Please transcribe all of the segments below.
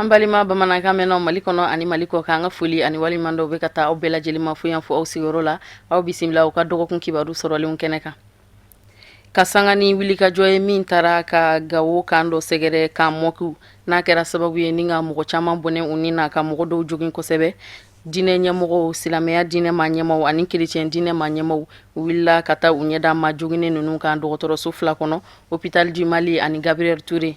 An balima bamanankan mɛnnaw Mali kɔnɔ ani Mali kɔkan, an ka foli ani waleɲumandɔn bɛ ka taa aw bɛɛ lajɛlen ma fo yan fo aw sigiyɔrɔ la. Aw bisimila aw ka dɔgɔkun kibaru sɔrɔlenw kɛnɛ kan. Ka sanga ni wulikajɔ ye min taara ka Gawo kan dɔ sɛgɛrɛ, camp Moki, n'a kɛra sababu ye ni ka mɔgɔ caman bɔnɛ u ni na, ka mɔgɔ dɔw jogin kosɛbɛ, diinɛ ɲɛmɔgɔw, silamɛya diinɛ maa ɲɛmaw ani kerecɛn diinɛ maa ɲɛmaw wulila ka taa u ɲɛda maa joginnen ninnu kan dɔgɔtɔrɔso fila kɔnɔ, Hôpital du Mali ani Gabriel Touré.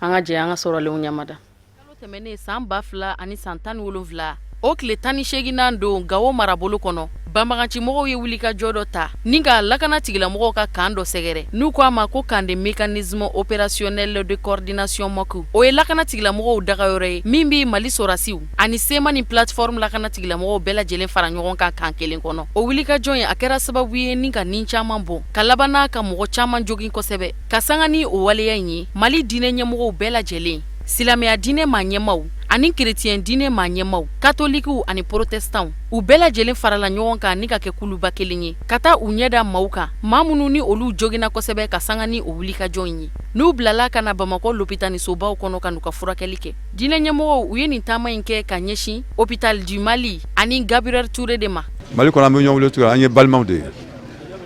An ka jɛ an ka sɔrɔlenw ɲamada. Kalo tɛmɛnen san 2017, o tile 18nan don, Gawo marabolo kɔnɔ, banbagancimɔgɔw ye wulikajɔ dɔ ta ni ka lakana tigilamɔgɔw ka camp dɔ sɛgɛrɛ, n'u ko a ma ko camp de mécanisme opérationnel de coordination Moki. O ye lakana tigilamɔgɔw dagayɔrɔ ye min bɛ Mali sɔrɔdasiw ani CMA ni plateforme lakana tigilamɔgɔw bɛɛ lajɛlen fara ɲɔgɔn kan camp kelen kɔnɔ. O wulikajɔ in, a kɛra sababu ye ni ka ni caman bɔ, ka laban n'a ka mɔgɔ caman jogin kosɛbɛ. Ka sanga ni o waleya in ye, Mali diinɛ ɲɛmɔgɔw bɛɛ lajɛlen, silamɛya diinɛ maa ɲɛmaw ani kerecɛn diinɛ maa ɲɛmaw, katolikiw ani protestantw, u bɛɛ lajɛlen farala ɲɔgɔn kan ni ka kɛ kuluba kelen ye ka taa u ɲɛda maaw kan, maa minnu ni olu joginna kosɛbɛ ka sanga ni o wulikajɔ in ye, n'u bilala ka na Bamakɔ lopitanisobaw kɔnɔ ka n'u ka furakɛli kɛ. Diinɛ ɲɛmɔgɔw, u ye nin taama in kɛ ka ɲɛsin Hôpital du Mali ani Gabriel Touré de ma. Mali kɔnɔ, an bɛ ɲɔgɔn wele cogo, an ye balimaw de ye.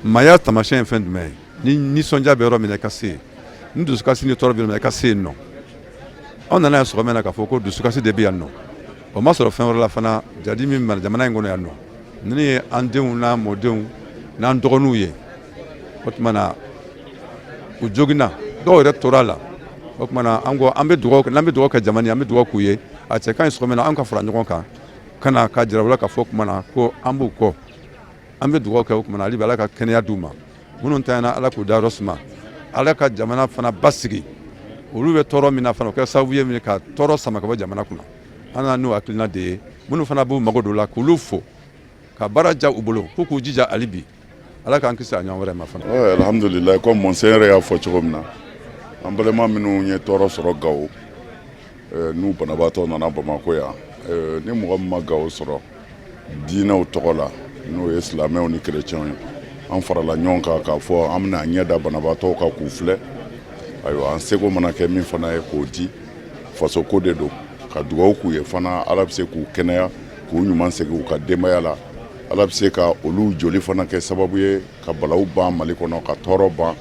Maaya taamasiyɛn ye fɛn jumɛn ye? Ni nisɔndiya bɛ yɔrɔ min na, i ka se yen. Ni dusukasi ni tɔɔrɔ bɛ yɔrɔ min na, i ka se yen nɔ. Anw nana yan sɔgɔma in na k'a fɔ ko dusukasi de bɛ yan nɔ. O ma sɔrɔ fɛn wɛrɛ la fana, jadi min mara jamana in kɔnɔ yan nɔ, ninnu ye an denw n'an mɔdenw n'an dɔgɔninw ye. O tuma na, u joginna, dɔw yɛrɛ tora a la. O tuma na, an ko an bɛ dugawu, n'an bɛ dugawu kɛ jamana ye, an bɛ dugawu k'u ye. A cɛ ka ɲi sɔgɔma in na, an ka fara ɲɔgɔn kan ka na ka jira u la k'a fɔ o tuma na ko an b'u kɔ, an bɛ dugawu kɛ. O tuma na, hali bi, Ala ka kɛnɛya d'u ma. Minnu tanyana, Ala k'u dayɔrɔ suma, Ala ka jamana fana basigi. Olu bɛ tɔɔrɔ min na fana, o kɛ sababu ye ka tɔɔrɔ sama ka bɔ jamana kunna. An nana n'o hakilina de ye. Minnu fana b'u mago don la, k'olu fo ka baara ja u bolo, k'u k'u jija hali bi. Ala k'an kisi a ɲɔgɔn wɛrɛ ma fana. Alhamdulilayi, comme monseigneur y'a fɔ cogo min na, an balima minnu ye tɔɔrɔ sɔrɔ Gawo, n'u banabaatɔ nana Bamakɔ yan, ni mɔgɔ min ma Gawo sɔrɔ, diinɛw tɔgɔ la, n'o ye silamɛw ni kerecɛnw ye, an farala ɲɔgɔn kan k'a fɔ an bɛna ɲɛ da banabaatɔw kan k'u filɛ. Ayiwa, an seko mana kɛ min fana ye k'o di, faso ko de don, ka dugawu k'u ye fana, Ala bɛ se k'u kɛnɛya, k'u ɲuman segin u ka denbaya la. Ala bɛ se ka olu joli fana kɛ sababu ye ka balawu ban Mali kɔnɔ, ka tɔɔrɔ ban.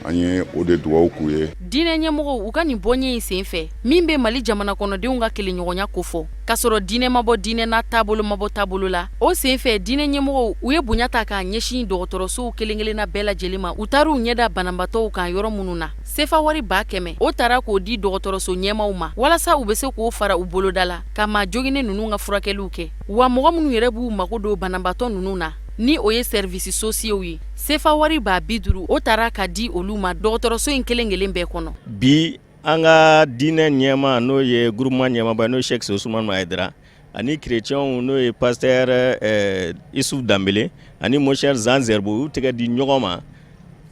An ye o de dugawu k'u ye. Diinɛ ɲɛmɔgɔw, u ka nin bɔnye in senfɛ min bɛ Mali jamana kɔnɔdenw ka kelenɲɔgɔnya kofɔ, k'a sɔrɔ diinɛ ma bɔ diinɛ na, taabolo ma bɔ taabolo la, o senfɛ diinɛ ɲɛmɔgɔw, u ye bonya ta k'a ɲɛsin dɔgɔtɔrɔsow kelen-kelenna bɛɛ lajɛlen ma, u taar'u ɲɛda banabaatɔw kan yɔrɔ minnu na. Sefa wari 100,000, o tara k'o di dɔgɔtɔrɔso ɲɛmaw ma walasa u bɛ se k'o fara u boloda la ka maa joginnen ninnu ka furakɛliw kɛ. Wa mɔgɔ minnu yɛrɛ b'u mago don banabaatɔ ninnu na, ni o ye services sociaux ye, sefa wari 50,000, o tara ka di olu ma dɔgɔtɔrɔso in kelen kelen bɛɛ kɔnɔ. Bi, an ka diinɛ ɲɛma, n'o ye groupement ɲɛmaaba, n'o ye Cheikh Ousmane Haidara, ani chrétiens, n'o ye pasteur Isuf Danbele ani Monseigneur Jean Zerbo, y'u tɛgɛ di ɲɔgɔn ma.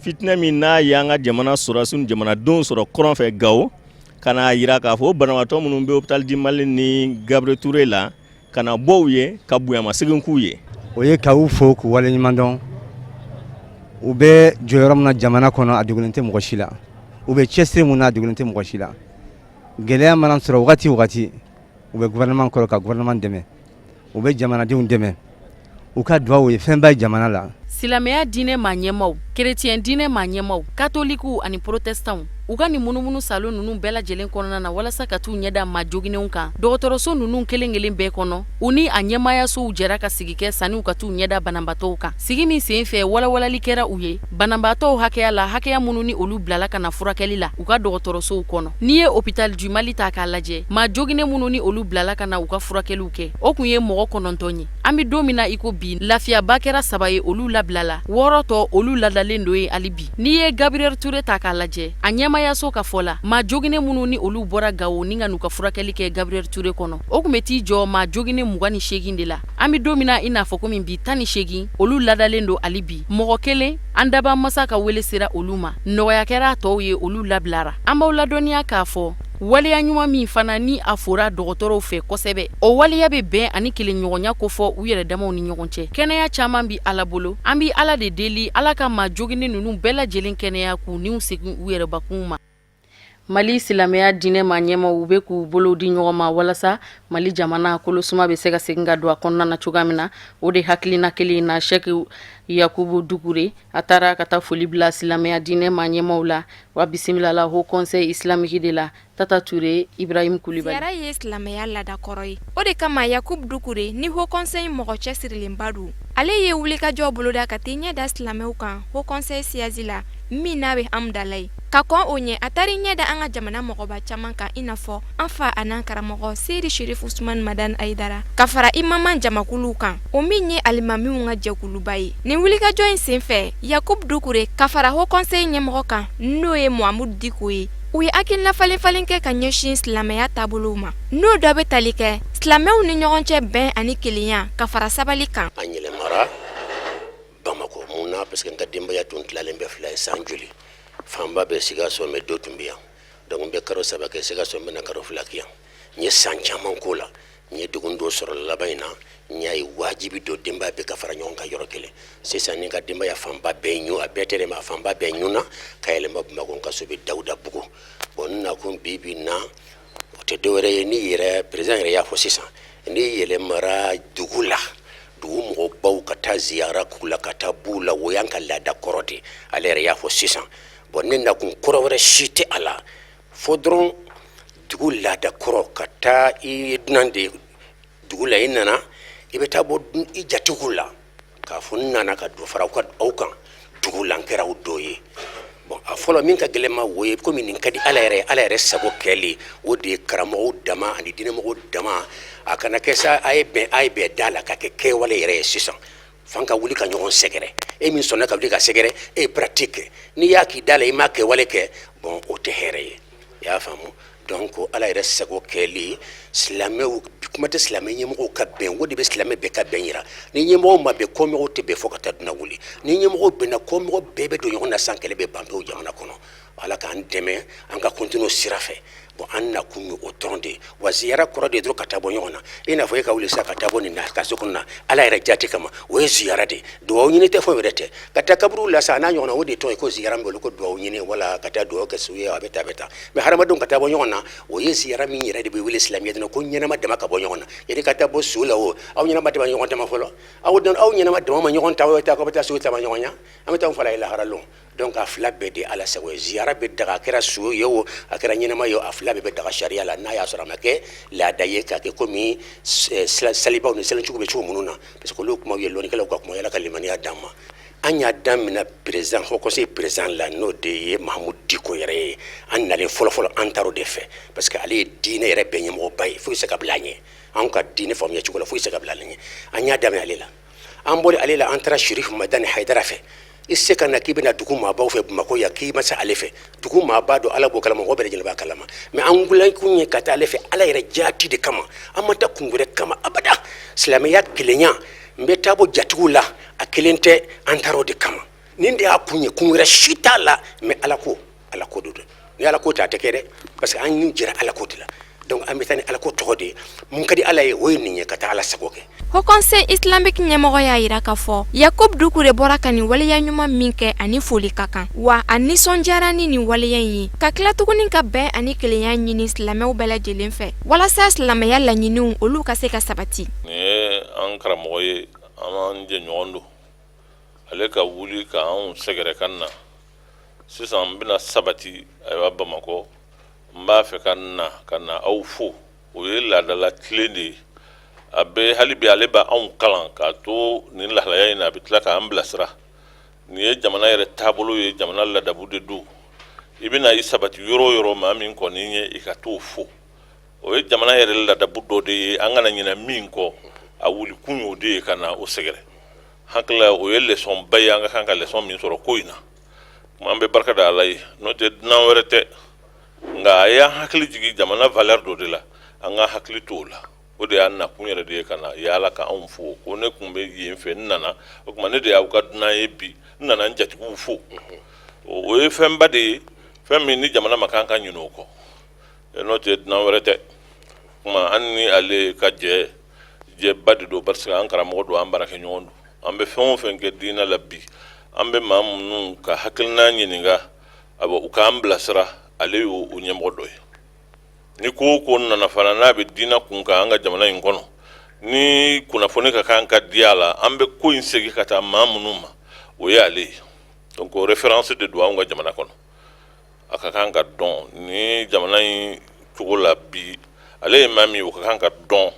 Fitinɛ min n'a y'an ka jamana sɔrɔdasiw ni jamanadenw sɔrɔ kɔrɔn fɛ Gawo, ka n'a jira k'a fɔ banabaatɔ minnu bɛ hôpital du Mali ni Gabriel Touré la, ka na bɔ u ye, ka bonyamasegin k'u ye. O ye ka u fo k'u waleɲuman dɔn. U bɛ jɔyɔrɔ min na jamana kɔnɔ, a dogolen tɛ mɔgɔ si la. U bɛ cɛsiri mun na, a dogolen tɛ mɔgɔ si la. Gɛlɛya mana sɔrɔ wagati o wagati, u bɛ gouvernement kɔrɔ ka gouvernement dɛmɛ, u bɛ jamanadenw dɛmɛ. U ka dugawu ye fɛnba ye jamana la. Silamɛya diinɛ maa ɲɛmaw, kerecɛn diinɛ maa ɲɛmaw, katolikiw ani protestantw, u ka nin munumunu salo ninnu bɛɛ lajɛlen kɔnɔna na walasa ka t'u ɲɛda maa joginenw kan dɔgɔtɔrɔso ninnu kelen kelen bɛɛ kɔnɔ, u ni a ɲɛmaayasow jɛra ka sigi kɛ sanni u ka t'u ɲɛda banabaatɔw kan. Sigi min sen fɛ, walawalali kɛra u ye banabaatɔw hakɛya la, hakɛya minnu ni olu bilala ka na furakɛli la u ka dɔgɔtɔrɔsow kɔnɔ. N'i ye hôpital du Mali ta k'a lajɛ, maa joginen minnu ni olu bilala ka na u ka furakɛliw kɛ, o kun ye mɔgɔ 9 ye. An bɛ don min na i ko bi, lafiyaba kɛra saba ye, olu labilala. 6 tɔ, olu ladalen don yen hali bi. N'i ye Gabriel Touré ta k'a lajɛ, a ɲɛmayaso ka fɔ la, maa joginen minnu ni olu bɔra Gawo ni ka n'u ka furakɛli kɛ Gabriel Touré kɔnɔ, o tun bɛ t'i jɔ maa joginen 28 de la. An bɛ don min na i n'a fɔ komi bi, 18, olu ladalen don hali bi. Mɔgɔ kelen, an daba masa ka wele sera olu ma, nɔgɔya kɛra a tɔw ye, olu labilara. An b'aw ladɔnniya k'a fɔ waleya ɲuman min fana ni a fora dɔgɔtɔrɔw fɛ kosɛbɛ, o waleya bɛ bɛn ani kelenɲɔgɔnya kofɔ u yɛrɛ damaw ni ɲɔgɔn cɛ. Kɛnɛya caman bi Ala bolo. An bi Ala de deli, Ala ka maa joginnen ninnu bɛɛ lajɛlen kɛnɛya, k'u niw segin u yɛrɛbakun ma. Mali silamɛya diinɛ maa ɲɛmaw u bɛ k'u bolo di ɲɔgɔn ma walasa Mali jamana kolosuma bɛ se ka segin ka don a kɔnɔna na cogoya min na. O de hakilina kelen na, Sɛki Yakubu Dukure a taara ka taa foli bila silamɛya diinɛ maa ɲɛmaw la wa bisimila la Haut Conseil islamique de la. Tata Ture, Ibrahim Kulibali. Ziyara ye silamɛya laada kɔrɔ ye. O de kama Yakubu Dukure ni Haut Conseil mɔgɔ cɛsirilenba don. Ale ye wulikajɔ boloda ka t'i ɲɛ da silamɛw kan Haut Conseil siège la min n'a bɛ Hamdallaye. Ka kɔn o ɲɛ, a taar'i ɲɛ da an ka jamana mɔgɔba caman kan i n'a fɔ an fa an'an karamɔgɔ Seyidi Sherif Usumani Madani Hayidara, ka fara imama jamakuluw kan, o min ye alimamiw ka jɛkuluba ye. Nin wulikajɔ in senfɛ, Yakubu Dukure ka fara Haut Conseil ɲɛmɔgɔ kan n'o ye Mahamudu Diko ye, u ye hakilina falen falen kɛ ka ɲɛsin silamɛya taabolow ma, n'o dɔ bɛ tali kɛ silamɛw ni ɲɔgɔn cɛ bɛn ani kelenya ka fara sabali kan. An yɛlɛmara Bamakɔ mun na? Parce que n ka denbaya tun tilalen bɛ fila ye san joli, fanba bɛ Sikaso, mais dɔ tun bɛ yan. Donc n bɛ karo 3 kɛ Sikaso, n bɛna karo 2 kɛ yan. N ye san caman k'o la, n ye degun dɔ sɔrɔ laban in na. N y'a ye wajibi don denbaya bɛɛ ka fara ɲɔgɔn kan yɔrɔ kelen. Sisan ni n ka denbaya fanba bɛɛ ɲu, a bɛɛ tɛ dɛ, mais a fanba bɛɛ ɲuna ka yɛlɛma Bamakɔ. N ka so bɛ Dawudabugu. Bon, n nakun bi bi na, o tɛ dɔwɛrɛ ye, ni yɛrɛ président yɛrɛ y'a fɔ sisan, ni yɛlɛmara dugu la, dugu mɔgɔbaw ka taa ziyara k'u la, ka taa b'u la, o y'an ka laada kɔrɔ de, ale yɛrɛ y'a fɔ sisan. Bon, ne nakun kɔrɔ wɛrɛ si tɛ a la fo dɔrɔn dugu laada kɔrɔ, ka taa i ye dunan de ye dugu la, i nana, i bɛ taa bɔ i jatigiw la k'a fɔ n nana ka dɔ fara aw kan dugu la, n kɛra aw dɔ ye. Bon, a fɔlɔ min ka gɛlɛn ma, o ye komi nin ka di Ala yɛrɛ ye, Ala yɛrɛ sago kɛli, o de ye karamɔgɔw dama ani diinɛmɔgɔw dama. A kana kɛ sa a ye bɛn, a ye bɛn da la ka kɛ kɛwale yɛrɛ ye. Sisan f'an ka wuli ka ɲɔgɔn sɛgɛrɛ. E min sɔnna ka wuli ka sɛgɛrɛ, e ye pratique kɛ. N'i y'a k'i da la, i m'a kɛwale kɛ, bon, o tɛ hɛrɛ ye, i y'a faamu? Donc Ala yɛrɛ sago kɛli, silamɛw, kuma tɛ silamɛ ɲɛmɔgɔw ka bɛn, o de bɛ silamɛ bɛɛ ka bɛn yira. Ni ɲɛmɔgɔw ma bɛn, kɔmɔgɔw tɛ bɛn fo ka taa dunan wuli. Ni ɲɛmɔgɔw bɛnna, kɔmɔgɔ bɛɛ bɛ don ɲɔgɔn na, san kɛlɛ bɛ ban pewu jamana kɔnɔ. Ala k'an dɛmɛ an ka continuer sira fɛ. Bon, an nakun ye o dɔrɔn de ye. Wa ziyara kɔrɔ de ye dɔrɔn ka taa bɔ ɲɔgɔn na, i n'a fɔ e ka wuli sisan ka taa bɔ nin na ka so kɔnɔ na Ala yɛrɛ jati kama, o ye ziyara de ye. Dugawu ɲini tɛ, foyi wɛrɛ tɛ. Ka taa kaburu la sa, n'a ɲɔgɔnna, o de tɔgɔ ye ko ziyara min bolo ko dugawu ɲini, wala ka taa dugawu kɛ su ye, a bɛ taa, a bɛ taa. Mais hadamadenw ka taa bɔ ɲɔgɔn na, o ye ziyara min yɛrɛ de bɛ wele silamɛya dina ko ɲɛnama dama ka bɔ ɲɔgɔn na. Yanni ka taa bɔ su la, o aw ɲɛnama dama ɲɔgɔn tama fɔlɔ, aw ɲɛnama dama ma ɲɔgɔn ta, aw bɛ taa k'aw bɛ taa su tama ɲɔgɔn ɲɛ, an bɛ taa fara lahara lon. Donc a fila bɛɛ de Ala sago ye. Ziyara bɛ daga, a kɛra su ye o, a kɛra ɲɛnama ye o, a fila bɛɛ bɛ daga sariya la, n'a y'a sɔrɔ a ma kɛ laada ye k'a kɛ komi salibaw ni selicogo bɛ cogo minnu na, parce que olu kumaw ye lɔnnikɛlaw ka kuma ye. Ala ka limaniya d'an ma. An y'a daminɛ président, haut conseil président la, n'o de ye Mahamudu Diko yɛrɛ ye. An nalen fɔlɔfɔlɔ, an taar'o de fɛ, parce que ale ye diinɛ yɛrɛ bɛɛ ɲɛmɔgɔba ye, foyi se ka bila a ɲɛ. Anw ka diinɛ faamuya cogo la, foyi se ka bila ale ɲɛ. An y'a daminɛ ale la, an bɔra ale la, an taara Sherif Madani Hayidara fɛ. I se ka na k'i bɛna dugu maabaw fɛ Bamakɔ yan k'i ma se ale fɛ, dugu maaba don, Ala b'o kalama, mɔgɔ bɛɛ lajɛlen b'a kalama. Mais an kun ye ka taa ale fɛ Ala yɛrɛ jaati de kama, an ma taa kun wɛrɛ kama abada. Silamɛya kelenya, n bɛ taa bɔ jatigiw la, a kelen tɛ, an taara o de kama. Nin de y'a kun ye, kun wɛrɛ si t'a la. Mais Ala ko, Ala ko don. Ni Ala ko tɛ, a tɛ kɛ dɛ, parce que an ni jɛra Ala ko de la. Donc an bɛ taa ni Ala ko tɔgɔ de ye. Mun ka di Ala ye, o ye nin ye, ka taa Ala sago kɛ. Haut Conseil islamique ɲɛmɔgɔ y'a jira k'a fɔ Yakubu Dukure bɔra ka nin waleya ɲuman min kɛ, ani foli ka kan, wa a nisɔndiyara ni nin waleya in ye, ka tila tuguni ka bɛn ani kelenya ɲini silamɛw bɛɛ lajɛlen fɛ walasa silamɛya laɲiniw olu ka se ka sabati. Nin ye an karamɔgɔ ye, an b'an jɛɲɔgɔn don. Ale ka wuli ka anw sɛgɛrɛ ka na sisan, n bɛna sabati ayiwa Bamakɔ, n b'a fɛ ka na ka na aw fo. O ye laadala tilen de ye. A bɛ hali bi ale bɛ anw kalan k'a to nin lahalaya in na, a bɛ tila k'an bilasira. Nin ye jamana yɛrɛ taabolo ye, jamana ladabu de don. I bɛna i sabati yɔrɔ o yɔrɔ, maa min kɔni ye, i ka t'o fo. O ye jamana yɛrɛ ladabu dɔ de ye, an kana ɲinɛ min kɔ. A wulikun y'o de ye, ka na o sɛgɛrɛ. Hakili la, o ye leçon ba ye, an ka kan ka leçon min sɔrɔ ko in na. Kuma an bɛ barika da Ala ye, n'o tɛ dunan wɛrɛ tɛ, nka a y'an hakili jigin jamana valeur dɔ de la, an ka hakili to o la. O de y'a nakun yɛrɛ de ye, ka na yaala ka anw fo, ko ne tun bɛ yen fɛ, n nana, o tuma ne de y'aw ka dunan ye bi, n nana n jatigiw fo. O ye fɛnba de ye, fɛn min ni jamana ma kan ka ɲinɛ o kɔ. N'o tɛ dunan wɛrɛ tɛ. Kuma an ni ale ka jɛ jɛba de don, parce que an karamɔgɔ don, an baarakɛɲɔgɔn don. An bɛ fɛn o fɛn kɛ diinɛ la bi, an bɛ maa minnu ka hakilina ɲininka, u k'an bilasira. Ale y'o ɲɛmɔgɔ dɔ ye. Ni ko o ko nana fana, n'a bɛ diinɛ kun kan an ka jamana in kɔnɔ, ni kunnafoni ka kan ka di a la, an bɛ ko in segin ka taa maa minnu ma, o ye ale ye. Donc o référence de don anw ka jamana kɔnɔ. A ka kan ka dɔn ni jamana in cogo la bi, ale ye maa min ye, o ka kan ka dɔn,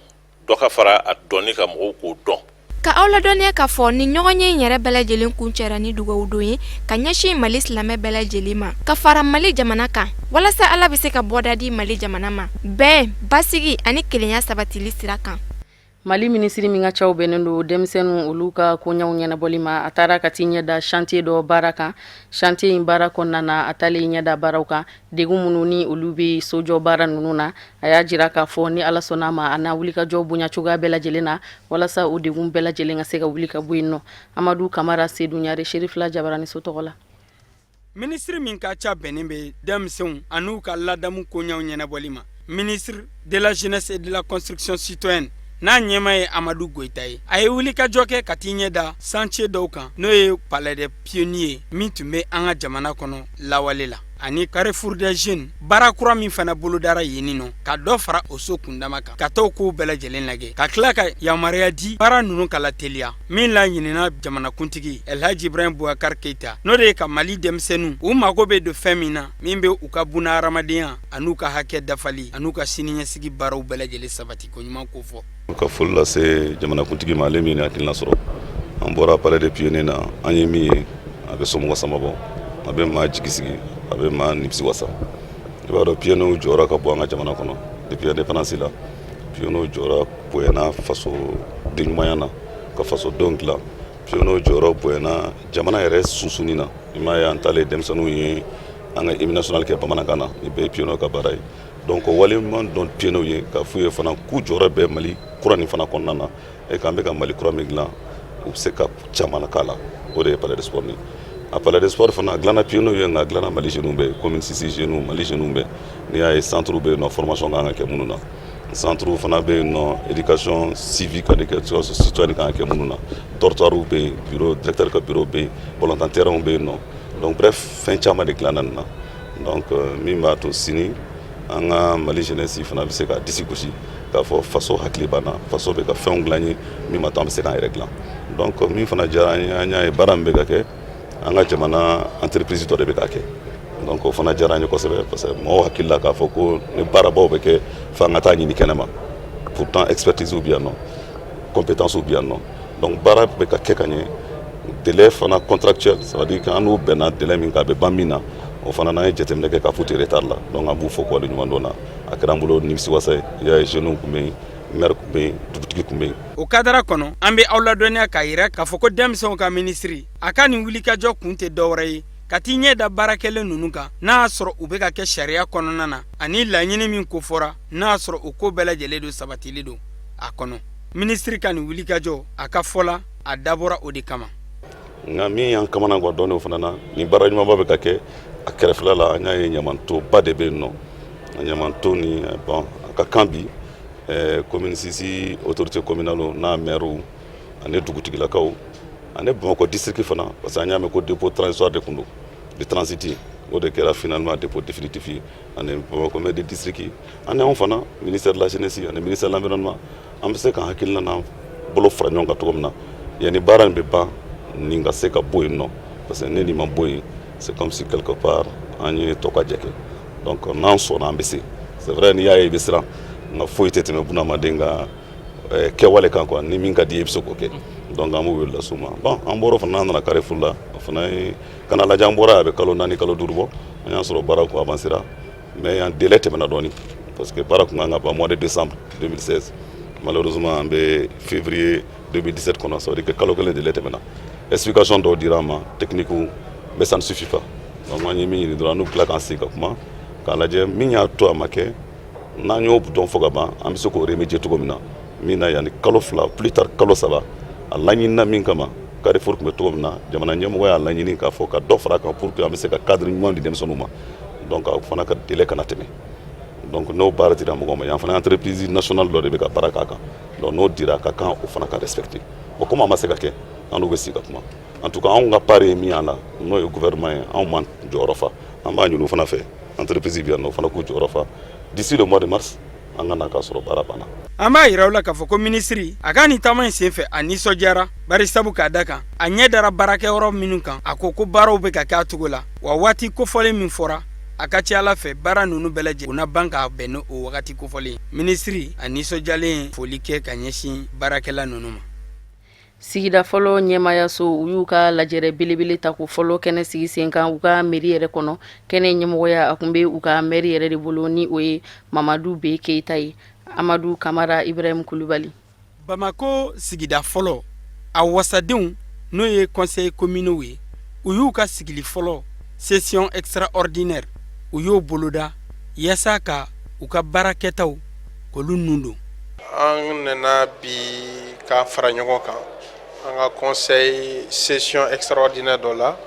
dɔ ka fara a dɔnni kan, mɔgɔw k'o dɔn. Ka aw ladɔnniya k'a fɔ ni ɲɔgɔnye in yɛrɛ bɛɛ lajɛlen kuncɛra ni dugawu don ye ka ɲɛsin Mali silamɛ bɛɛ lajɛlen ma, ka fara Mali jamana kan, walasa Ala bɛ se ka bɔda di Mali jamana ma, bɛn, basigi ani kelenya sabatili sira kan. Mali minisiri min ka caw bɛnnen don denmisɛnninw olu ka koɲɛw ɲɛnabɔli ma, a taara ka t'i ɲɛ da chantier dɔ baara kan. Chantier in baara kɔnɔna na, a taalen ɲɛ da baaraw kan, degun minnu ni olu bɛ sojɔ baara ninnu na, a y'a jira k'a fɔ ni Ala sɔnna a ma, a na wulikajɔ bonya cogoya bɛɛ lajɛlen na walasa o degun bɛɛ lajɛlen ka se ka wuli ka bɔ yen nɔ. Amadu Kamara, Sedu Ɲare, Serifila Jabaraniso tɔgɔ la. Minisiri min ka ca bɛnnen bɛ denmisɛnw an'u ka ladamu koɲɛw ɲɛnabɔli ma, ministre de la jeunesse et de la construction citoyenne, n'a ɲɛmaa ye Amadu Goyita ye, a ye wulikajɔ kɛ ka t'i ɲɛ da chantier dɔw kan, n'o ye palais des pionniers min tun bɛ an ka jamana kɔnɔ lawale la, ani carrefour des jeunes, baara kura min fana bolodara yen nɔ, ka dɔ fara o so kundama kan, ka t'o kow bɛɛ lajɛlen lajɛ, ka tila ka yamaruya di baara ninnu ka lateliya. Min laɲinina jamanakuntigi Elhaji Ibrahim Boubacar Keita, n'o de ye ka Mali denmisɛnninw u mago bɛ don fɛn min na, min bɛ u ka buna hadamadenya an'u ka hakɛ dafali an'u ka siniɲɛsigi baaraw bɛɛ lajɛlen sabati koɲuman kofɔ. Ka foli lase jamanakuntigi ma, ale min ye hakilina sɔrɔ. An bɔra palais des pionniers na, an ye min ye, a bɛ somɔgɔ sama bɔ, a bɛ maa jigi sigi, a bɛ maa nimisi wasa. I b'a dɔn, pionniers jɔyɔrɔ ka bon an ka jamana kɔnɔ depuis indépendance la. Pionniers jɔyɔrɔ bonyana faso denɲumanya na, ka fasodenw dilan. Pionniers jɔyɔrɔ bonyana jamana yɛrɛ sunsunni na. I m'a ye, an taalen denmisɛnninw ye an ka hymne national kɛ bamanankan na, nin bɛɛ ye pionniers ka baara ye. Donc waleɲuman dɔn pionniers ye, ka f'u ye fana k'u jɔyɔrɔ bɛ Mali kura nin fana kɔnɔna na, e k'an bɛ ka Mali kura min dilan, u bɛ se ka caman k'a la. O de ye palais de sport nin. A palais de sport fana, a dilanna pionniers ye, nka a dilanna Mali jeunes bɛɛ, commune 6 jeunes, Mali jeunes bɛɛ. N'i y'a ye, centre bɛ yen nɔ, formation kan ka kɛ minnu na, centre fana bɛ yen nɔ, éducation civique ani éducation citoyenne kan ka kɛ minnu na, dortoir bɛ yen, bureau directeur ka bureau bɛ yen, balontan terrain bɛ yen nɔ. Donc bref, fɛn caman de dilanna nin na. Donc min b'a to sini an ka Mali jeunesse fana bɛ se ka disi gosi k'a fɔ faso hakili b'an na, faso bɛ ka fɛnw dilan ye min b'a to an bɛ se k'an yɛrɛ dilan. Donc min fana diyara an ye, an y'a ye baara min bɛ ka kɛ, an ka jamana entreprise dɔ de bɛ ka kɛ. Donc o fana diyara an ye kosɛbɛ, parce que mɔgɔw hakili la k'a fɔ ko ni baarabaw bɛ kɛ, f'an ka taa ɲini kɛnɛma. Pourtant expertise bɛ yan nɔ, compétence bɛ yan nɔ. Donc baara bɛ ka kɛ ka ɲɛ. Délai fana contractuel, ça veut dire qu'an n'u bɛnna délai min kan, a bɛ ban min na, o fana n'an ye jateminɛ kɛ k'a fɔ tɛ retard la. Donc an b'u fɔ k'u waleɲuman dɔn na. A kɛra an bolo nimisiwasa ye. I y'a ye, jeunes tun bɛ yen, maire tun bɛ yen, dugutigi tun bɛ yen. O kadara kɔnɔ, an bɛ aw ladɔnniya k'a yira k'a fɔ ko denmisɛnw ka minisiri, a ka nin wulikajɔ kun tɛ dɔwɛrɛ ye ka t'i ɲɛ da baarakɛlen ninnu kan, n'a y'a sɔrɔ u bɛ ka kɛ sariya kɔnɔna na, ani laɲini min kofɔra, n'a y'a sɔrɔ o ko bɛɛ lajɛlen don sabatili don a kɔnɔ. Minisiri ka nin wulikajɔ, a ka fɔ la, a dabɔra o de kama. Nka min y'an kamana gan dɔɔni o fana na, nin baara ɲumanba bɛ ka kɛ a kɛrɛfɛla la, an y'a ye ɲamantoba de bɛ yen nɔ. A ɲamanto ni, bon, a ka kan bi commune 6 autorité communale n'a maire ani dugutigilakaw ani Bamakɔ district fana, parce que an y'a mɛn ko dépôt transitoire de tun don, de transit, o de kɛra finalement dépôt définitif ye. Ani Bamakɔ maire de district ani anw fana, ministère de la jeunesse ani ministère de l'environnement, an bɛ se ka hakilina n'an bolo fara ɲɔgɔn kan cogo min na, yanni baara in bɛ ban, nin ka se ka bɔ yen nɔ, parce que ne nin ma bɔ yen, c'est comme si quelque part an ye tɔ ka jɛ kɛ. Donc n'an sɔnna, an bɛ se. C'est vrai, n'i y'a ye i bɛ siran, nka foyi tɛ tɛmɛ bunahadamaden ka kɛwale kan quoi. Ni min ka di i ye, i bɛ se k'o kɛ. Donc an b'o wele las'u ma. Bon, an bɔra o fana, an nana Carrefour la. O fana ye kana lajɛ, an bɔra a bɛ kalo 4, kalo 5 bɔ. An y'a sɔrɔ baara kun avancera, mais yan délai tɛmɛna dɔɔni, parce que baara kun kan ka ban mois de décembre 2016. Malheureusement, an bɛ février 2017 kɔnɔ, ça veut dire que kalo 1 délai tɛmɛna. Explication dɔw dira an ma, technique, mais ça ne suffit pas. Donc an ye min ɲini dɔrɔn, an n'u tila k'an sigi ka kuma k'a lajɛ min y'a to a ma kɛ. N'an y'o dɔn fɔ ka ban, an bɛ se k'o remédier cogo min na, min na yanni kalo 2, plus tard kalo 3. A laɲinina min kama, Carrefour tun bɛ cogo min na, jamana ɲɛmɔgɔ y'a laɲini k'a fɔ ka dɔ fara a kan pour que an bɛ se ka cadre ɲuman di denmisɛnninw ma. Donc a fana ka délai kana tɛmɛ. Donc n'o baara dira mɔgɔ ma, yan fana entreprise nationale dɔ de bɛ ka baara k'a kan. Donc n'o dira, a ka kan o fana ka respecter. Bon, comme a ma se ka kɛ, an n'u bɛ sigi ka kuma. En tout cas, anw ka part ye min y'a la, n'o ye gouvernement ye, anw m'an jɔyɔrɔ fa. An b'a ɲini u fana fɛ. Entreprise bɛ yan nɔ, o fana k'u jɔyɔrɔ fa. D'ici le mois de mars, an ka na k'a sɔrɔ baara banna. An b'a yira aw la k'a fɔ ko minisiri a ka nin taama in senfɛ, a nisɔndiyara, bari sabu k'a da kan a ɲɛ dara baarakɛyɔrɔ minnu kan, a ko ko baaraw bɛ ka kɛ a cogo la, wa waati kofɔlen min fɔra, a ka ca ala fɛ baara ninnu bɛɛ lajɛlen na ban ka bɛn ni o wagati kofɔlen. Minisiri a nisɔndiyalen foli kɛ ka ɲɛsin baarakɛla ninnu ma. Sigida fɔlɔ ɲɛmaayaso, u y'u ka lajɛrɛ belebele ta ko fɔlɔ kɛnɛ sigi sen kan u ka mairie yɛrɛ kɔnɔ. Kɛnɛ ɲɛmɔgɔya a tun bɛ u ka maire yɛrɛ de bolo, ni o ye Mamadu B Keyita ye. Amadu Kamara, Ibrahim Kulubali. Bamakɔ sigida fɔlɔ a wasadenw, n'o ye conseil communaux ye, u y'u ka sigili fɔlɔ, session extraordinaire, u y'o boloda yaasa ka u ka baarakɛtaw k'olu nun don. An nana bi ka fara ɲɔgɔn kan an ka conseil session extraordinaire dɔ la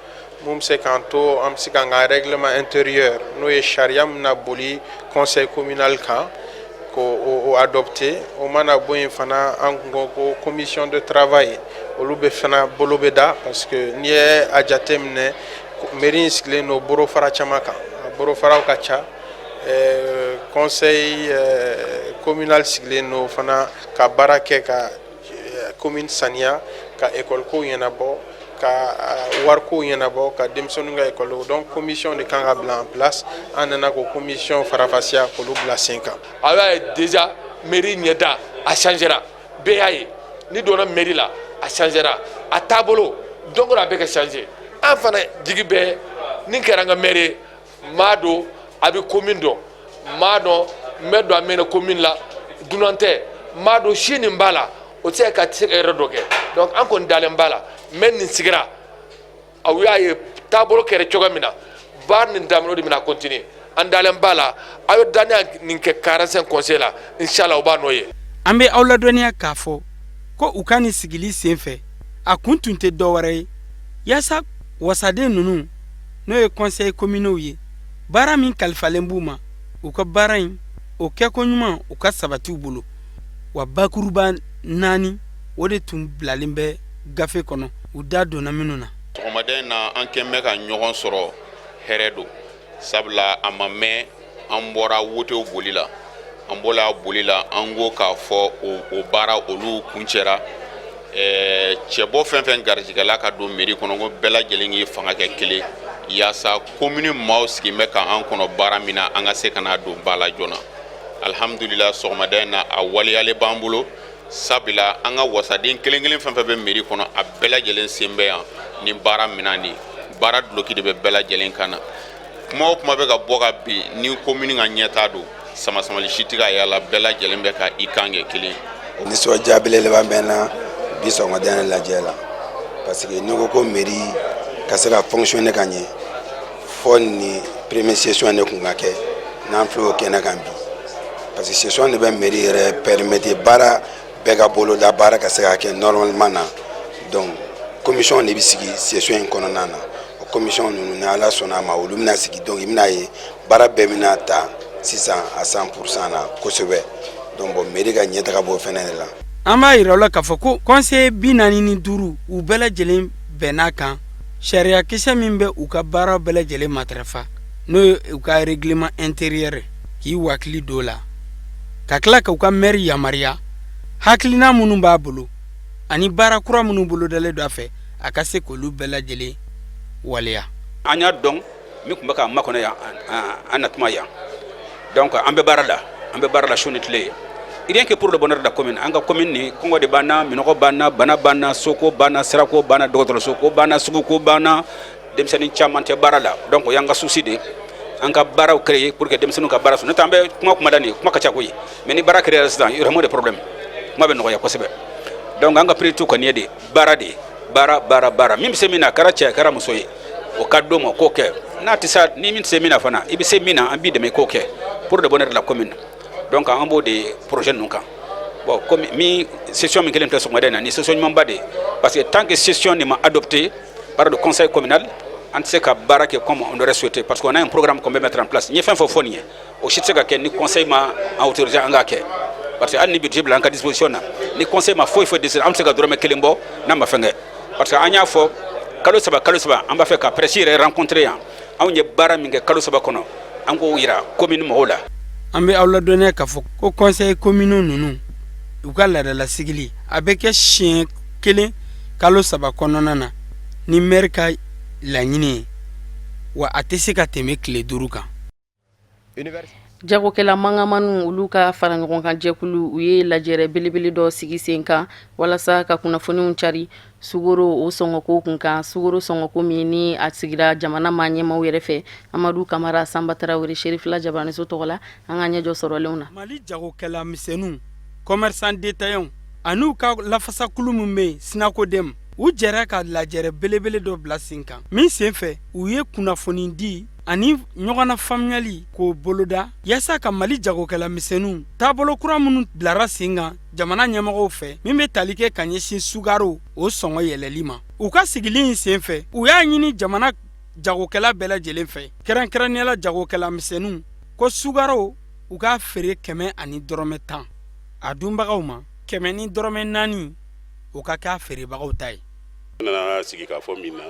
mun bɛ se k'an to an bɛ se k'an ka règlement intérieur, n'o ye sariya min na boli conseil communal kan, ko o adopté. O mana bɔ yen fana, an kun ko ko commission de travail, olu bɛ fana bolo bɛ da, parce que n'i ye a jateminɛ, mairie in sigilen don bolofara caman kan, a bolofaraw ka ca. Conseil communal sigilen don fana ka baara kɛ ka commune saniya, ka école ko ɲɛnabɔ, ka wariko ɲɛnabɔ, ka denmisɛnninw ka école. Donc commission de kan ka bila en place. An nana k'o commission farafasiya k'olu bila sen kan. A y'a ye déjà, mairie ɲɛda a changera, bɛɛ y'a ye. Ni donna mairie la, a changera a taabolo. Donc a bɛ ka changer. An fana jigi bɛɛ nin kɛra an ka maire ye, maa don a bɛ commune dɔn, maa dɔn n bɛ don a mɛnna commune la, dunan tɛ, maa don si nin b'a la, o tɛ se ka se ka yɔrɔ dɔ kɛ. Donc an kɔni dalen b'a la. Mais nin sigira, aw y'a ye taabolo kɛra cogo min na, baara nin daminɛ, o de bɛna continuer. An dalen b'a la. Aw ye danaya nin kɛ 45 conseil la, inshallah o b'a nɔ ye. An bɛ aw ladɔnniya k'a fɔ ko u ka nin sigili sen fɛ, a kun tun tɛ dɔwɛrɛ ye yaasa wasaden ninnu, n'o ye conseil communaux ye, baara min kalifalen b'u ma, u ka baara in o kɛko ɲuman u ka sabati u bolo. Wa bakuruba naani, o de tun bilalen bɛ gafe kɔnɔ, u da donna minnu na. Sɔgɔmada in na, an kɛn bɛ ka ɲɔgɔn sɔrɔ, hɛrɛ don, sabula a ma mɛn an bɔra wotew boli la. An bɔla boli la, an ko k'a fɔ o baara olu kuncɛra. Cɛbɔ fɛn fɛn garijɛgɛla ka don mairie kɔnɔ, ko bɛɛ lajɛlen k'i fanga kɛ kelen yaasa commune maaw sigin bɛ k'an kɔnɔ baara min na, an ka se ka n'a don ba la joona. Alihamudulila, sɔgɔmada in na, a waleyalen b'an bolo, sabula an ka wasaden kelen kelen fɛn fɛn bɛ mairie kɔnɔ, a bɛɛ lajɛlen sen bɛ yan ni baara minɛn de, baara duloki de bɛ bɛɛ lajɛlen kan na. Kuma o kuma bɛ ka bɔ ka bin ni commune ka ɲɛtaa don, samasamali si tɛ ka y'a la, bɛɛ lajɛlen bɛ ka i kan kɛ kelen. Nisɔndiya belebeleba bɛ n na bi sɔgɔmada in lajɛ la, parce que n'i ko ko mairie ka se ka fonctionner ka ɲɛ, fɔ ni premier session de kun ka kɛ n'an filɛ o kɛnɛ kan bi, parce que session de bɛ mairie yɛrɛ permettre baara bɛɛ ka boloda, baara ka se ka kɛ normalement na. Donc commission de bɛ sigi session in kɔnɔna na. O commission ninnu, ni Ala sɔnna a ma, olu bɛna sigi. Donc i bɛna ye baara bɛɛ bɛna ta sisan à 100% na kosɛbɛ. Donc bon, mairie ka ɲɛtaga b'o fɛnɛ de la. An b'a yira aw la k'a fɔ ko conseiller 45, u bɛɛ lajɛlen bɛnn'a kan, sariya kisɛ min bɛ u ka baara bɛɛ lajɛlen matarafa, n'o ye u ka règlement intérieur, k'i wakili don la, ka tila k'u ka maire yamaruya hakilina minnu b'a bolo ani baara kura minnu bolodalen don a fɛ, a ka se k'olu bɛɛ lajɛlen waleya. An y'a dɔn min tun bɛ k'an makɔnɔ yan, an natuma yan. Donc an bɛ baara la, an bɛ baara la su ni tile ye, rien que pour le bonheur de la commune. An ka commune ni kɔngɔ de b'an na, minɔgɔ b'an na, bana b'an na, soko b'an na, sirako b'an na, dɔgɔtɔrɔsoko b'an na, suguko b'an na, denmisɛnnin caman tɛ baara la. Donc o y'an ka souci de, an ka baaraw créer pour que denmisɛnninw ka baara sɔrɔ. N'o tɛ, an bɛ kuma kuma da nin kuma ka ca koyi, mais ni baara créer sisan, il y aura moins de problème, kuma bɛ nɔgɔya kosɛbɛ. Donc an ka priorité kɔni ye de baara de, baara, baara, baara. Min bɛ se min na, a kɛra cɛ, a kɛra muso ye, o ka d'o ma k'o kɛ. N'a tɛ se, ni min tɛ se min na fana, i bɛ se min na, an b'i dɛmɛ k'o kɛ pour le bonheur de la commune. Donc an b'o de projet ninnu kan. Bon, comme min session min kelen filɛ sɔgɔmada in na, ni session ɲumanba de ye, parce que tant que session nin ma adopté par le conseil communal, an tɛ se ka baara kɛ comme on aurait souhaité, parce qu'on a un programme qu'on peut mettre en place. N ye fɛn fɛn fɔ nin ye, o si tɛ se ka kɛ ni conseil ma an autorisé an k'a kɛ, parce que hali ni budget bila an ka disposition na, ni conseil ma foyi foyi décider, an bɛ se ka dɔrɔmɛ kelen bɔ n'a ma fɛn kɛ. Parce que an y'a fɔ kalo 3, kalo 3, an b'a fɛ ka presse yɛrɛ rencontrer yan. Anw ye baara min kɛ kalo 3 kɔnɔ. An k'o yira commune mɔgɔw la. An bɛ aw ladɔnniya k'a fɔ ko conseil communaux ninnu, u ka laadalasigili a bɛ kɛ siɲɛ kelen kalo 3 kɔnɔna na ni maire ka laɲini ye, wa a tɛ se ka tɛmɛ tile 5 kan. Jagokɛla mankanmaniw, olu ka fara ɲɔgɔn kan jɛkulu, u ye lajɛrɛ belebele dɔ sigi sen kan walasa ka kunnafoniw cari sukaro o sɔngɔko kun kan, sukaro sɔngɔko min ni a sigira jamana maa ɲɛmaw yɛrɛ fɛ. Amadu Kamara, Sanba Tarawele, Serifila Jabaraniso tɔgɔ la, an ka ɲɛjɔ sɔrɔlenw na. Mali jagokɛla misɛnninw, commerçants détaillants, an'u ka lafasakulu min bɛ yen, Synacoden, u jɛra ka lajɛrɛ belebele dɔ bila sen kan min senfɛ u ye kunnafoni di ani ɲɔgɔnna faamuyali k'o boloda yaasa ka Mali jagokɛla misɛnninw taabolo kura minnu bilara sen kan jamana ɲɛmɔgɔw fɛ min bɛ tali kɛ ka ɲɛsin sukaro o sɔngɔ yɛlɛli ma. U ka sigili in senfɛ, u y'a ɲini jamana jagokɛla bɛɛ lajɛlen fɛ, kɛrɛnkɛrɛnnenya la jagokɛla misɛnninw, ko sukaro u k'a feere 110, a dunbagaw ma 104, o ka k'a feerebagaw ta ye. An nana sigi k'a fɔ min na,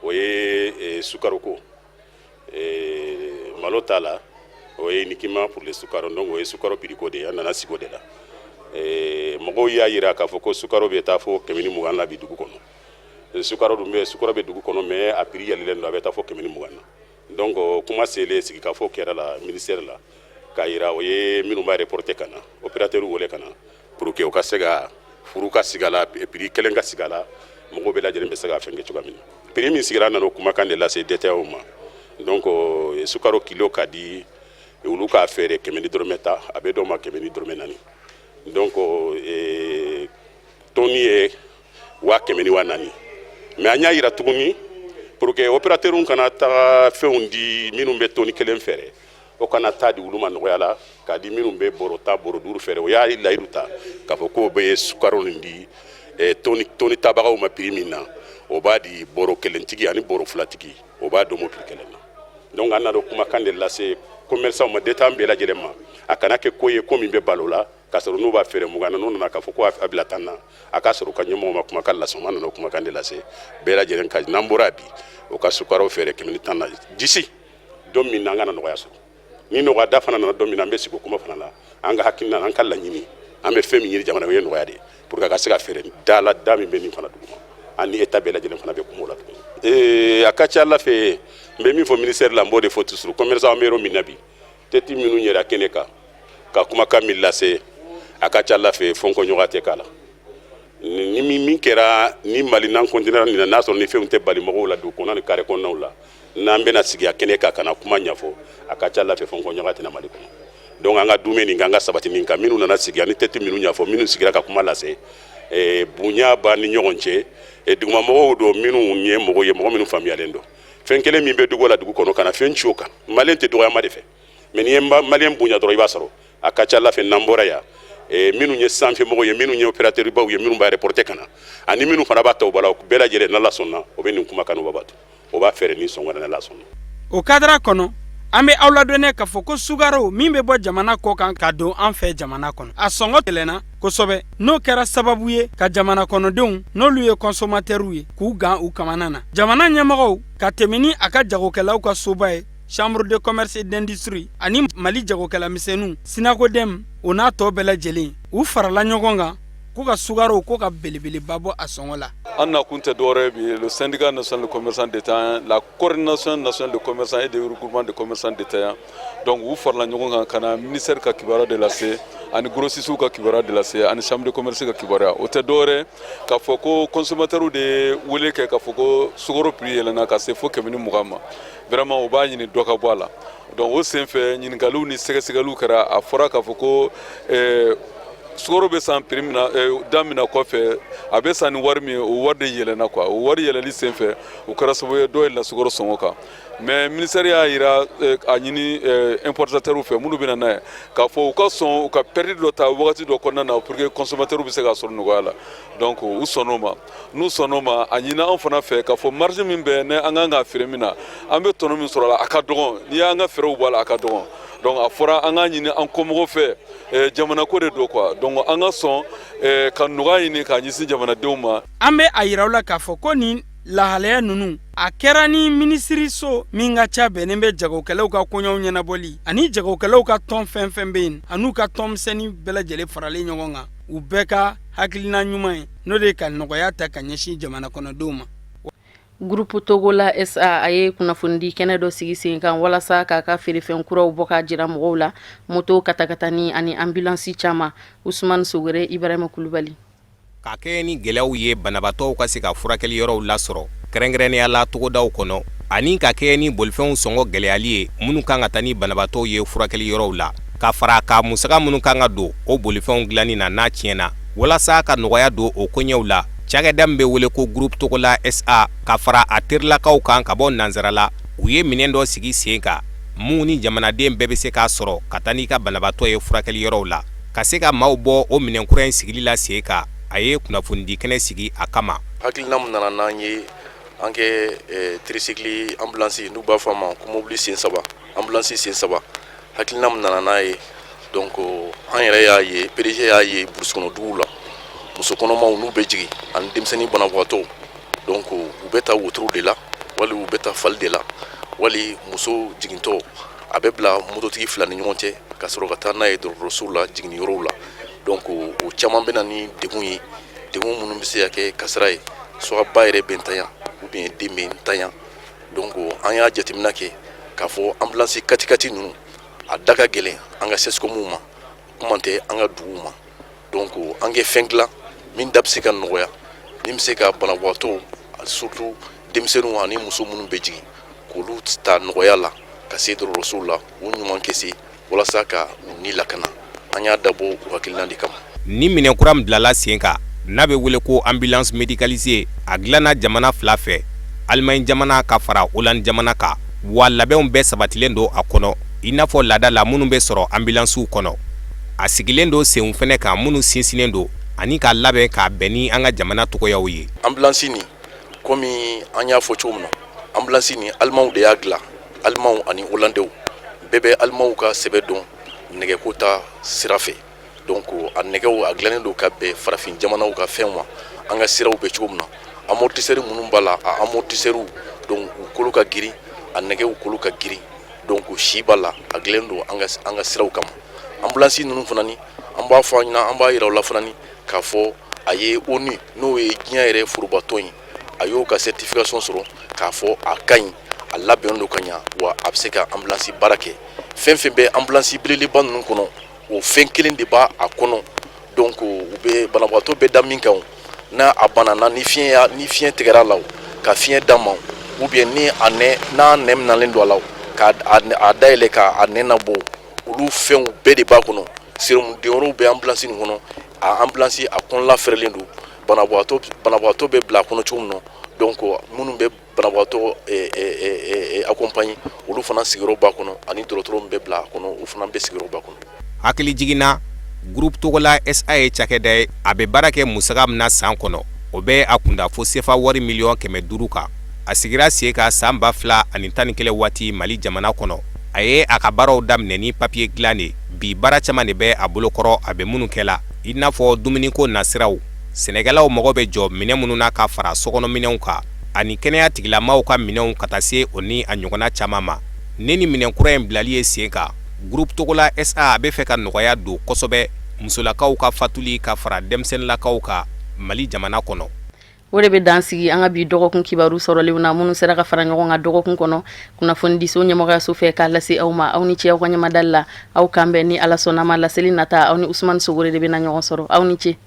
o ye sukaro ko, malo t'a la, o ye uniquement pour le sukaro. Donc o ye sukaro prix ko de ye. An nana sigi o de la. Mɔgɔw y'a yira k'a fɔ ko sukaro bɛ taa fo 120 la bi dugu kɔnɔ. Sukaro dun bɛ, sukaro bɛ dugu kɔnɔ, mais a prix yɛlɛlen don, a bɛ taa fo 120 na. Donc kuma selen, sigikafɔ kɛra la ministère la k'a yira o ye minnu b'a reporter ka na opérateur wele ka na pour que u ka se ka furu ka sigi a la, prix kelen ka sigi a la, mɔgɔw bɛɛ lajɛlen bɛ se ka fɛn kɛ cogoya min na. Prix min sigira, an nana o kumakan de lase détaillants ma. Donc sukaro kilo ka di olu k'a feere 110, a bɛ dɔw ma 104. Donc tɔni ye 100 000 ni 4000. Mais an y'a yira tuguni, pour que opérateur kana taga fɛnw di minnu bɛ tɔni kelen feere, o kana taa di olu ma nɔgɔya la k'a di minnu bɛ bɔrɔ 10, bɔrɔ 5 feere. O y'a layidu ta k'a fɔ k'o bɛ sukaro nin di tɔni tabagaw ma prix min na, o b'a di bɔrɔ kelentigi ani bɔrɔ filatigi, o b'a dɔn o prix kelen na. Donc an nana o kumakan de lase commerçant ma, détaillant bɛɛ lajɛlen ma. A kana kɛ ko ye ko min bɛ balo la k'a sɔrɔ n'u b'a feere 20 na, n'u nana k'a fɔ ko a bila 10 na, a k'a sɔrɔ u ka ɲɛmɔgɔ ma kumakan lase. An nana o kumakan de lase bɛɛ lajɛlen ka n'an bɔra bi, o ka sukaro feere 110 na d'ici don min na an kana nɔgɔya sɔrɔ. Ni nɔgɔya da fana nana don min na, an bɛ sigi o kuma fana la. An ka hakilina, an ka laɲini, an bɛ fɛn min ɲini jamana, o ye nɔgɔya de ye pour que a ka se ka feere da la, da min bɛ nin fana duguma. An ni État bɛɛ lajɛlen fana bɛ kuma o la tuguni. A ka ca Ala fɛ, n bɛ min fɔ ministère la, n b'o de fɔ toujours commerçant. An bɛ yɔrɔ min na bi, tête minnu yɛrɛ kɛnɛ kan ka kumakan min lase, a ka ca Ala fɛ, fɔnkɔɲɔgɔn tɛ k'a la. Ni min kɛra ni Mali n'an continuera nin na, n'a sɔrɔ ni fɛnw tɛ bali mɔgɔw la dugu kɔnɔ ni carré kɔnɔnaw la, n'an bɛna sigi a kɛnɛ kan ka na kuma ɲɛfɔ, a ka ca Ala fɛ, fɔnkɔɲɔgɔn tɛna Mali kɔnɔ. Donc an ka dumɛ nin kan, an ka sabati nin kan. Minnu nana sigi ani tête minnu ɲɛfɔ, minnu sigira ka kuma lase, bonya b'an ni ɲɔgɔn cɛ. Dugumamɔgɔw don minnu ye mɔgɔ ye, mɔgɔ minnu faamuyalen don. Fɛn kelen min bɛ dugu la, dugu kɔnɔ, kana fɛn ci o kan. Maliyɛn tɛ dɔgɔyama de fɛ, mais n'i ye maliyɛn bonya dɔrɔn, i b'a sɔrɔ a ka ca Ala fɛ. N'an bɔra yan, minnu ye sanfɛmɔgɔw ye, minnu ye opérateur baw ye, minnu b'a reporter ka na, ani minnu fana b'a ta u bala, bɛɛ lajɛlen, n'Ala sɔnna, o bɛ nin kumakan o b'a bato, o b'a fɛɛrɛ ni sɔngɔ, n'Ala sɔnna. O cadre kɔnɔ, an bɛ aw ladɔnniya k'a fɔ ko sukaro min bɛ bɔ jamana kɔ kan ka don an fɛ jamana kɔnɔ, a sɔngɔ yɛlɛnna kosɛbɛ. N'o kɛra sababu ye ka jamana kɔnɔdenw, n'olu ye consommateurs ye, k'u gan u kamana na. Jamana ɲɛmɔgɔw, ka tɛmɛ ni a ka jagokɛlaw ka soba ye, Chambre de commerce et d'industrie, ani Mali jagokɛla misɛnninw, Synacoden, o n'a tɔ bɛɛ lajɛlen, u farala ɲɔgɔn kan k'u ka sukaro ko ka belebeleba bɔ a sɔngɔ la. An nakun tɛ dɔwɛrɛ ye bi, le syndicat national de commerçants détaillants, la coordination nationale de commerçants et de regroupement de commerçants détaillants, donc u farala ɲɔgɔn kan ka na ministère ka kibaruya de lase, ani grossistes ka kibaruya de lase, ani chambre de commerce ka kibaruya. O tɛ dɔwɛrɛ k'a fɔ ko consommateurs de ye wele kɛ k'a fɔ ko sukaro prix yɛlɛnna ka se fo 120 ma. Vraiment, u b'a ɲini dɔ ka bɔ a la. Donc o senfɛ, ɲininkaliw ni sɛgɛsɛgɛliw kɛra. A fɔra k'a fɔ ko sukaro bɛ san prix min na, da min na kɔfɛ, a bɛ san ni wari min ye, o wari de yɛlɛnna quoi. O wari yɛlɛli senfɛ, o kɛra sababu ye dɔw yɛlɛnna sukaro sɔngɔ kan. Mais ministère y'a yira, a ɲini importateurs fɛ minnu bɛ na n'a ye, k'a fɔ u ka sɔn u ka perte dɔ ta wagati dɔ kɔnɔna na pour que consommateurs bɛ se k'a sɔrɔ nɔgɔya la. Donc u sɔnn'o ma. N'u sɔnn'o ma, a ɲini anw fana fɛ k'a fɔ marge min bɛ ne an kan k'a feere min na, an bɛ tɔnɔ min sɔrɔ a la, a ka dɔgɔn. N'i y'an ka fɛɛrɛw bɔ a la, a ka dɔgɔn. Donc a fɔra an k'a ɲini an kɔmɔgɔw fɛ, jamana ko de don quoi. Donc an ka sɔn ka nɔgɔya ɲini k'a ɲɛsin jamanadenw ma. An bɛ a yira aw la k'a fɔ ko nin lahalaya ninnu A kɛra ni minisiriso min ka ca bɛnnen bɛ jagokɛlaw ka koɲɛw ɲɛnabɔli ani jagokɛlaw ka tɔn fɛn fɛn bɛ yen an'u ka tɔnmisɛnnin bɛɛ lajɛlen faralen ɲɔgɔn kan, u bɛɛ ka hakilina ɲuman ye, n'o de ye ka nɔgɔya ta ka ɲɛsin jamana kɔnɔdenw ma. Groupe Togola SA a ye kunnafonidi kɛnɛ dɔ sigi sen kan walasa k'a ka feerefɛn kuraw bɔ k'a jira mɔgɔw la, moto katakatani ani ambulance caman. Usumani Sogore, Ibrahima Kulubali. Ka kɛɲɛ ni gɛlɛyaw ye banabaatɔw ka se ka furakɛli yɔrɔw lasɔrɔ, kɛrɛnkɛrɛnnenya la togodaw kɔnɔ, ani ka kɛɲɛ ni bolifɛnw sɔngɔ gɛlɛyali ye minnu kan ka taa ni banabaatɔw ye furakɛli yɔrɔw la, ka fara a kan musaka minnu kan ka don o bolifɛnw dilanni na n'a tiɲɛna, walasa ka nɔgɔya don o koɲɛw la, cakɛda min bɛ wele ko Groupe Togola SA ka fara a terilakaw kan ka bɔ nansarala, u ye minɛn dɔ sigi sen kan mun ni jamanaden bɛɛ bɛ se k'a sɔrɔ ka taa n'i ka banabaatɔ ye furakɛli yɔrɔw la. Ka se ka maaw bɔ o minɛn kura in sigili la sen kan, a ye kunnafonidi kɛnɛ sigi a kama. Hakilina min nana n'an ye an kɛ tricycle ambulance, n'u b'a fɔ a ma ko mobili sen saba, ambulance sen saba, hakilina min nana n'a ye, donc an yɛrɛ y'a ye, PDG y'a ye burusi kɔnɔ duguw la, muso kɔnɔmaw n'u bɛ jigin ani denmisɛnnin banabagatɔw, donc u bɛ taa wotoro de la wali u bɛ taa fali de la, wali muso jigintɔ a bɛ bila mototigi fila ni ɲɔgɔn cɛ ka sɔrɔ ka taa n'a ye dɔgɔtɔrɔsow la, jiginni yɔrɔw la. Donc o caman bɛ na ni degun ye, degun minnu bɛ se ka kɛ kasara ye, soit ba yɛrɛ bɛ ntanya ou bien den bɛ ntanya. Donc an y'a jateminɛ kɛ k'a fɔ ambulance katikati ninnu a da ka gɛlɛn an ka CSCOM ma, kuma tɛ an ka duguw ma. Donc an kɛ fɛn dilan min da bɛ se ka nɔgɔya, min bɛ se ka banabagatɔw, surtout denmisɛnninw ani muso minnu bɛ jigin, k'olu ta nɔgɔya la ka se dɔgɔtɔrɔsow la, u ɲuman kɛ walasa ka u ni lakana. An y'a dabɔ o hakilina de kama. Ni minɛn kura min bilala sen kan n'a bɛ wele ko ambulance médicalisée, a dilanna jamana fila fɛ, Allemagne jamana ka fara Hollande jamana kan, wa labɛnw bɛɛ sabatilen don a kɔnɔ i n'a fɔ laada la minnu bɛ sɔrɔ ambulancew kɔnɔ. A sigilen don senw fɛnɛ kan minnu sinsinnen don ani k'a labɛn k'a bɛn ni an ka jamana cogoyaw ye. Ambulance nin, komi an y'a fɔ cogo min na, ambulance nin alimanw de y'a dilan, alimanw ani hollandais. Bɛɛ bɛ alimanw ka sɛbɛ dɔn nɛgɛko ta sira fɛ. Donc a nɛgɛw a dilannen don ka bɛn farafin jamanaw ka fɛnw ma, an ka siraw bɛ cogo min na. Amortisseur minnu b'a la, a amortisseur donc u kolo ka girin, a nɛgɛw kolo ka girin, donc si b'a la, a dilannen don an ka siraw kama. Ambulance ninnu fana ni an b'a fɔ an ɲɛna, an b'a yira u la fana ni k'a fɔ a ye ONU, n'o ye diɲɛ yɛrɛ forobatɔn ye, a y'o ka certification sɔrɔ k'a fɔ a ka ɲi, a labɛnnen don ka ɲa, wa a bɛ se ka ambulance baara kɛ. Fɛn fɛn bɛ ambulance belebeleba ninnu kɔnɔ, o fɛn kelen de b'a a kɔnɔ. Donc u bɛ banabagatɔ bɛ da min kan, n'a a banana, ni fiɲɛ ni fiɲɛ tigɛra a la, ka fiɲɛ d'a ma, ou bien ni a nɛn n'a nɛn minalen don a la, ka a dayɛlɛ k'a nɛn nabɔ, olu fɛnw bɛɛ de b'a kɔnɔ. Sérum denyɔrɔw bɛ ambulance nin kɔnɔ. A ambulance a kɔnɔla fɛrɛlen don, banabagatɔ bɛ bila a kɔnɔ cogo min na, donc minnu bɛ banabagatɔ accompagner, olu fana sigiyɔrɔ b'a kɔnɔ, ani dɔgɔtɔrɔ min bɛ bila a kɔnɔ, o fana bɛ sigiyɔrɔ b'a kɔnɔ. Hakilijigin na, Groupe Togola SA ye cakɛda ye, a bɛ baara kɛ musaka min na san kɔnɔ, o bɛ a kunda fo sefa wari miliyɔn 500 kan. A sigira sen kan san 2011 waati Mali jamana kɔnɔ. A ye a ka baaraw daminɛ ni papiye dilan de. Bi, baara caman de bɛ a bolokɔrɔ a bɛ minnu kɛ la, i n'a fɔ dumuniko nasiraw, sɛnɛkɛlaw mago bɛ jɔ minɛn minnu na ka fara sokɔnɔminɛnw kan, ani kɛnɛya tigilamaaw ka minɛnw, ka taa se o ni a ɲɔgɔnna caman ma. Ni nin minɛn kura in bilali ye sen kan, Groupe Togola SA a bɛ fɛ ka nɔgɔya don kosɛbɛ musolakaw ka fatuli ka fara denmisɛnninlakaw kan Mali jamana kɔnɔ. O de bɛ dan sigi an ka bi dɔgɔkun kibaru sɔrɔlenw na, minnu sera ka fara ɲɔgɔn kan dɔgɔkun kɔnɔ kunnafonidiso ɲɛmɔgɔyaso fɛ k'a lase aw ma. Aw ni ce aw ka ɲɛmadali la. Aw kan bɛn ni Ala sɔnna ma laseli nata, aw ni Usumani Sogore de bɛna ɲɔgɔn sɔrɔ. Aw ni ce.